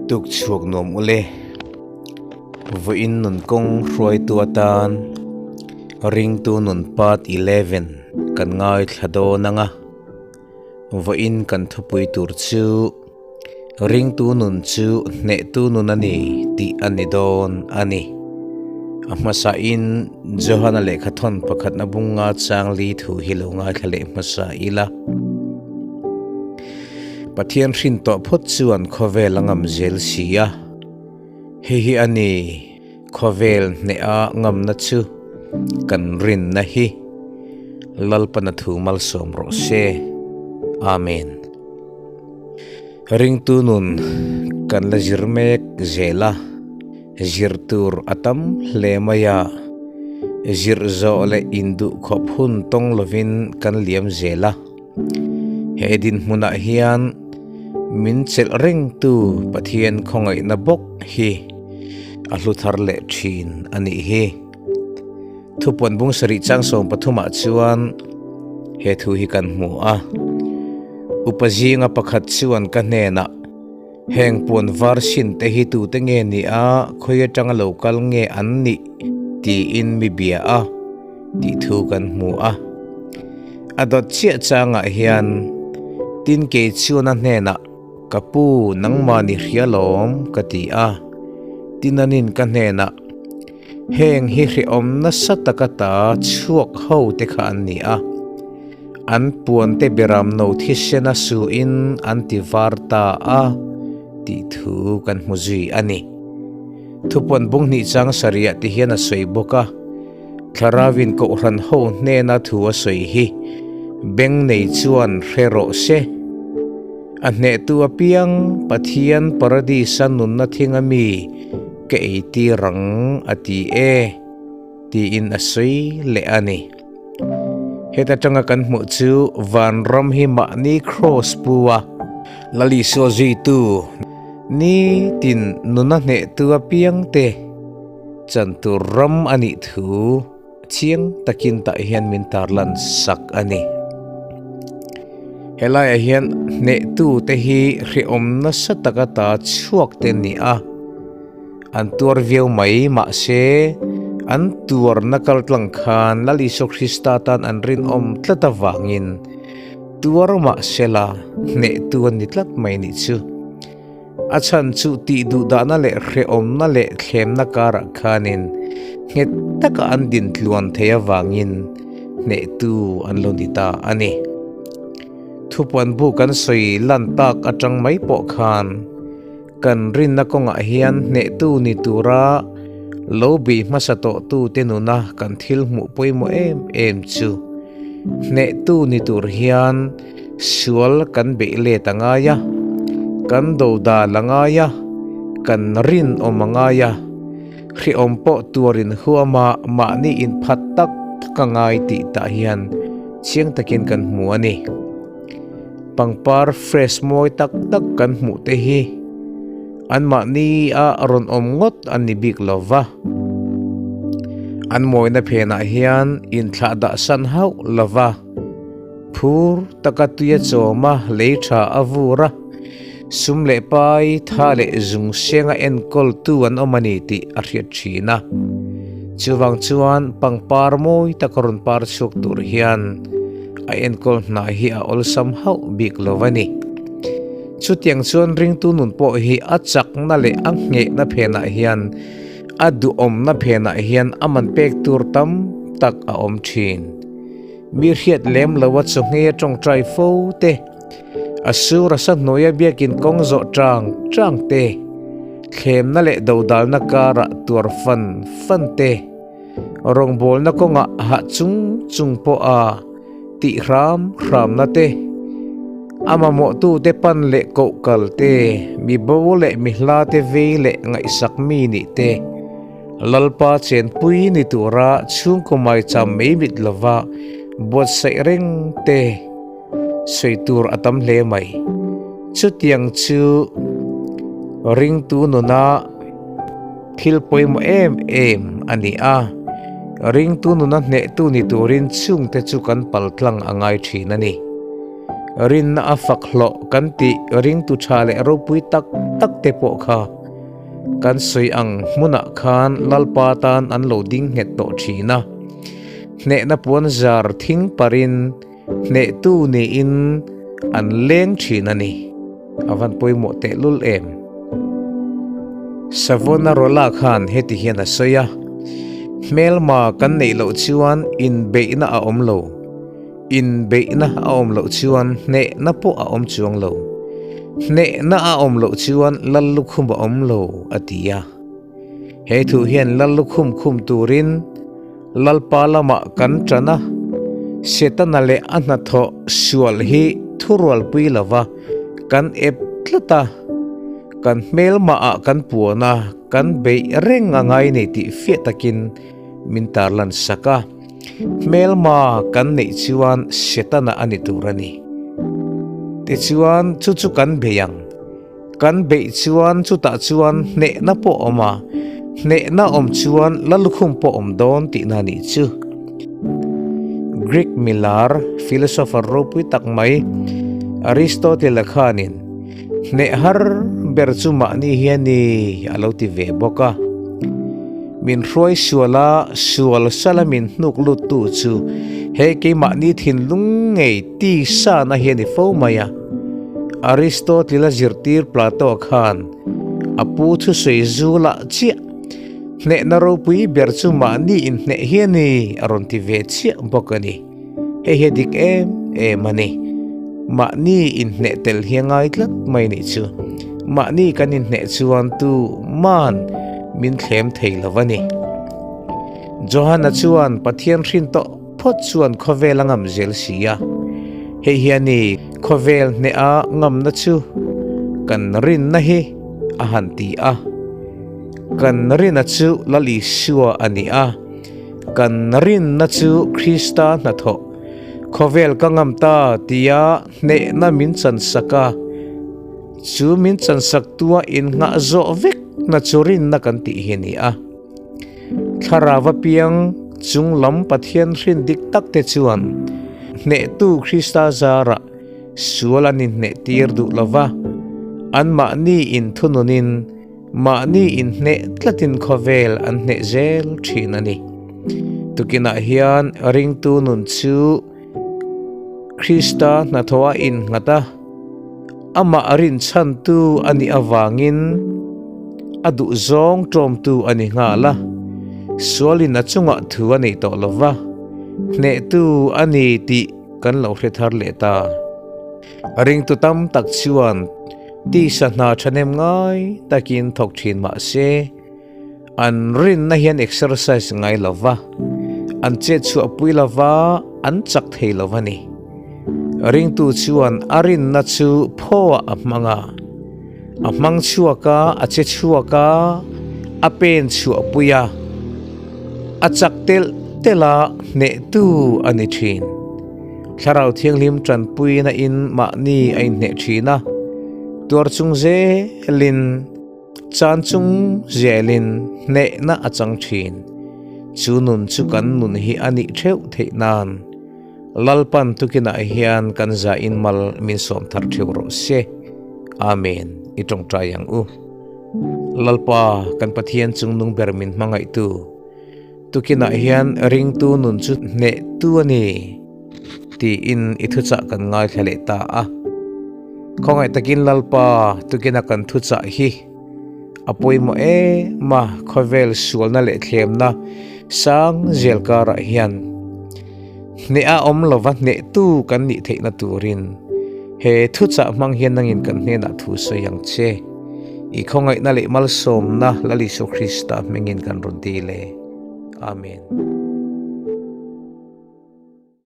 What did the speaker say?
Tuk chhuak nuam ule. Vawiin nun kawng hruaitu atan ringtu nun part 11 kan ngaithla dawn ang a. Vawiin kan thupui tur chu ringtu nun chu hnehtu nun a ni tih a ni dawn a ni. A hmasain Johana lehkhathawn pakhatna bunga changli thu hi lo ngaithla leh hmasa ila. Pathian hrin tawh phawt chuan khawvel a ngam zel si a. Hei hi a ni, khawvel hneha ngamna chu kan rinna hi. Lalpana thu malsawm rawh se. Amen. Ringtu nun kan la zir mek zel a. Zir tur a tam hle mai a, zirh zawh leh induh khawp hun tawng lovin kan liam zel a. He dinhmunah hian min chelh rengtu Pathian khawngaihna bawk hi a hlu thar leh thin a nih hi. Thupuan bung sarih chang 13 ah chuan he thu hi kan hmu a, Upa zinga pakhat chuan ka hnenah, Heng puan var sin te hi tute nge ni a, khawi atanga lo kal nge an nih tiin mi bia a tih thu kan hmu a. A dawt chiah changah hian tin kei chuan a hnenah ka pu nangmah ni hria lawm ka ti a, tin anin ka hnenah Heng hi hrehawm nasa taka ta chhuak ho te kha an ni a, an puante beram no thisena suin an ti var ta a tih thu kan hmu zui a ni. Thupuan bung hnih chang sarih ti hian a sawi bawk a, Thlarauin Kohhran ho hnena thu a sawi hi beng nei chuan hre rawh se. A hnehtu apiang Pathian Paradisa nunna thinga mi ka ei tir ang a ti e, tiin a sawi leh a ni. Heta tanga kan hmuh chu vanram hi mahni kraws pu a, Lal Isua zuitu nitin nuna hnehtu apiangte chan tur ram a nih thu Chiang takin tah hian min tarlan sak a ni. Helaiah hian hnehtu te hi hrehawm nasa taka ta chhuak te ni a, an tuar viau mai mahse an tuarna kaltlang khan Lal Isua Krista tan an rinawm tlat avangin tuar mahsela hnehtu an ni tlat mai nih chu. A chhan chu tih duhdahna leh hrehawmna leh thlemna karah khanin nghet taka an din tluan thei avangin hnehtu an lo ni ta a ni. Thupuan bu kan sawi lan tak atang mai pawh khan kan rinna kawngah hian hnehtu ni tura lo bei hmasa tawhtute nuna kan thil hmuh pawimawh em em chu hnehtu ni tur hian Sual kan beih let a ngai a, kan do dal a ngai a, kan rinawm a ngai a, hrehawm pawh tuarin huama mahni inphat tak tak a ngai tih tah hian chiang takin kan hmu a ni. Pangpar fresh mawi tak tak kan hmuh te hi anmahni a rawn awm ngawt an ni bik lo va, an mawina phenah hian inthlah dah san hauh lo va. Phur taka tuia chawma lei tha a vur a, sum leh pai tha leh zung senga enkawltu an awm a ni tih a hriat thin a. Chuvang chuan pangpar mawi taka rawn par chhuak tur hian a enkawl hna hi a awlsam hauh bik lo a ni. Chutiang chuan ringtu nun pawh hi a chakna leh a nghehna phenah hian a duhawmna phenah hian a man pek tur tam tak a awm thin. Mi hriat lem lo a chawhngei a tawngtai fo te, a sur a sa hnuaia biakin kawng zawh chang chang te, thlemna leh dodalna karah tuar fan fan te, rawngbawlna kawngah hah chung chung pawha tih hram hramna te, a mamawhtute pan leh koh kal te, mi bo leh mi hla te vei leh ngaihsak mi nih te, Lalpa chenpui ni tura chhungkaw maicham mai mit lova buatsaih reng te sawi tur a tam hle mai. Chutiang chu ringtu nuna thil pawimawh em em a ni a, ringtu nuna hnehtu ni turin chungte chu kan paltlang a ngai thin a ni. Rinna a fak hlawh kan tih ringtu tha leh ropui tak tak te pawh kha kan sawi ang hmunah khan Lalpa tan an lo ding nghet tawh thin a. Hnehna puan zar thing parin hnehtu niin an leng thin a ni. A van pawimawh tehlul em? Savonarola khan heti hian a sawi a, Hmelma kan neih loh chuan inbeihna a awm lo. Inbeihna a awm loh chuan hnehna pawh a awm chuang lo. Hnehna a awm loh chuan lal lukhum a awm lo, a ti a. He thu hian lal lukhum khum turin Lalpa lamah kan ṭan a, Setana leh a hnathawh sual hi thurualpui lova kan ep tlat a, kan hmelmahah kan puan a, kan beih reng a ngai nei tih fiah takin min tarlan sak a. Hmelma kan neih chuan Setana a ni tur a ni. Tichuan, chu chu kan bei ang. Kan beih chuan chutah chuan hnehna pawh awm a, hnehna awm chuan la lukhum pawh awm dawn tihna a nih chu. Greek milar, philosopher ropui tak mai Aristotle-a khanin, Hneh har ber chu mahni hi a ni, a lo ti ve bawk a. Min hruai sual a, sual sala min hnuk luttu chu he keimahni thinlung ngei ti sana hi a ni fo mai a. Aristotle-a zirtir Plato-a khan a pu thusawi zulah chiah, Hnehna ropui ber chu mahni inhneh hi a ni, a rawn ti ve chiah bawk a ni. Hei hi a dik em em a ni. Mahni inhneh tel hi a ngai tlat mai nih chu. Mahni kan inhneh chuan tu man min thlem thei lo a ni. Johana chuan Pathian hrin tawh phawt chuan khawvel a ngam zel si a. Hei hi a ni khawvel hneha ngamna chu kan rinna hi a han ti a. Kan rinna chu Lal Isua a ni a. Kan rinna chu Krista hnathawh, khawvel ka ngam ta tia hnehna min chansak a, chu min chansaktua innghah zawh vekna chu rinna kan tih hi a ni a. Thlarau apiang chung lam Pathian hrin dik takte chuan hnehtu Krista zarah sual an inhnehtir duh lova, anmahni inthununin Mahni inhneh tlatin khawvel an hneh zel thin a ni. Tukinah hian ringtu nun chu Krista hnathawh a innghat a, amah rinchhantu a nih avangin a duhzawng tawmtu a ni nghal a, sualin a chungah thu a nei tawh lo va, hnehtu a ni tih kan lo hre thar leh ta. Ringtu tam tak chuan tisa hna thahnem ngai takin thawk thin mah se, an rinna hian exercise ngai lo va, an chet chhuah pui lo va, an chak thei lo a ni. Ringtu chuan a rinna chu phaw ah a hmang a, a hmang chhuak a, a che chhuak a, a pen chhuah pui a, a chak telh telh a, hnehtu a ni thin. Thlarau Thianghlim tanpuina in mahni a inhneh thin a, tuar chung zelin, chan chung zelin hnehna a chang thin. Chu nun chu kan nun hi a nih theuh theih nan Lalpan tukinah hian kan za in mal min sawm thar theuh rawh se. Amen. I tawngtai ang u. Lalpa kan Pathian chungnung ber min hmangaihtu. Tukinah hian ringtu nun chu hnehtu a ni tiin i thuchah kan ngaithla leh ta a. Khawngaih takin Lalpa tukina kan thuchah hi a pawimawh em a, khawvel sualna leh thlemna sang zel karah hian hneh a awm lova hnehtu kan nih theihna turin he thuchah hmang hian nangin kan hnenah thu sawi ang che. I khawngaihna leh malsawmna Lal Isu Krista hmingin kan rawn dil e. Amen.